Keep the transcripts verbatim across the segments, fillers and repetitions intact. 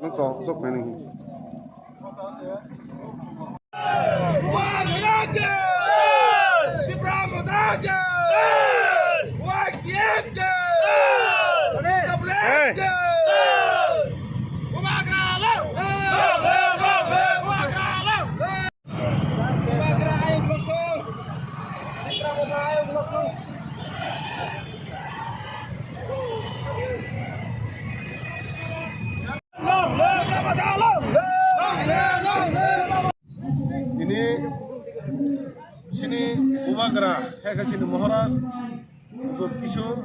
Chok, chok phaini. Hey. Ini sini Bubagra, hai khe sini Maharaj, Dut Kishore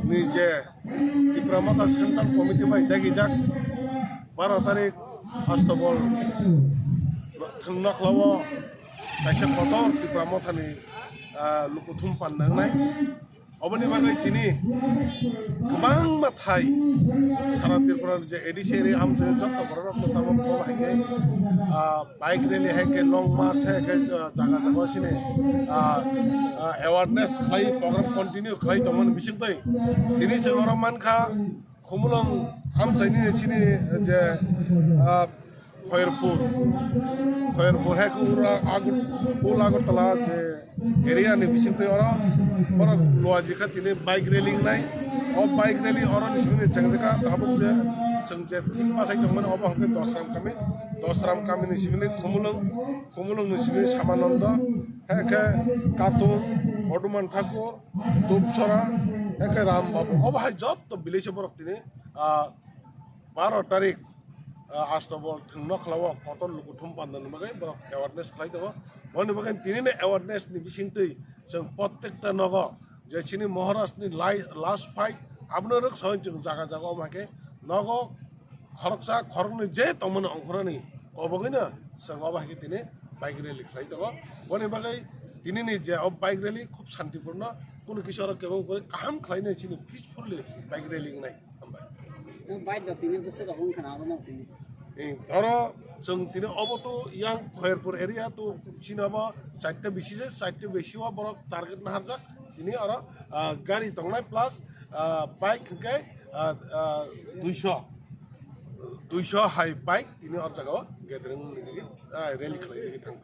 ni je Tipra Motha Central Committee bai dagijak baro tarik Astobol thwng nokhlao kaisa kotor Tipra Mothani, ah, lukuthum panda wngnai. Oboni bagwi tini kwbangma thai sara Tripura ni je A D C area amchai joto borok rok no tabok bo hai khe, ah, bike rally hai khe long march hai khe, ah, jaga jaga sini, ah, ah, awareness khlai program continue khlai tongmani bisingtwi tini chwng oro mankha Khumulwng amchaini chini je, ah, Khairpur, Khairpur hai khe ura Agar-, Old Agartala je area ni bisingtwi oro borok luaji kha tini bike rally wngnai. O bike rally oro ni simi chengjakha tabuk je chwng je thik bachai tongmani obo hwnkhe Dosram kami, Dosram kami ni simi Khumulwng, Khumulwng ni simi Samanondo, hai khe Katung, Hoduman Thakur, Dupsora, hai khe Ram Babu. Obo hai jotto village o borok tini, ah, baro tarik, ah, Astobol thwng nokhlao kotor lukuthum panda ni bagwi borok awareness khlai tongo. Boni bagwi tini ni awareness ni bisingtwi chwng prottekta nogo je chini Maharaj ni lai-, last fight abono rwksaui chwng jaga jaga omo hai khe nogo khoroksa khoroknwi je tongmani ongkhorani kobogwino chwng obo hai khe tini bike rally khlai tongo. Boni bagwi tini ni je o bike rally khub santipurno, kunu kisa oro kebo ungkuri kaham khlainai chini peacefully bike rally wngnai. Hambai. Nwng bike da tini bwswk rok wngkha na abo no tini. Eh, oro chwng tini obo to yang Khairpur area to chini obo charta bisi se, charta bisi o borok target naharjak. Tini oro, ah, gari tongnai plus, ah, bike hwnkhe, ah, ah, duiso, duiso hai bike tini oro jaga o gathering ni, ah, rally khlai thang.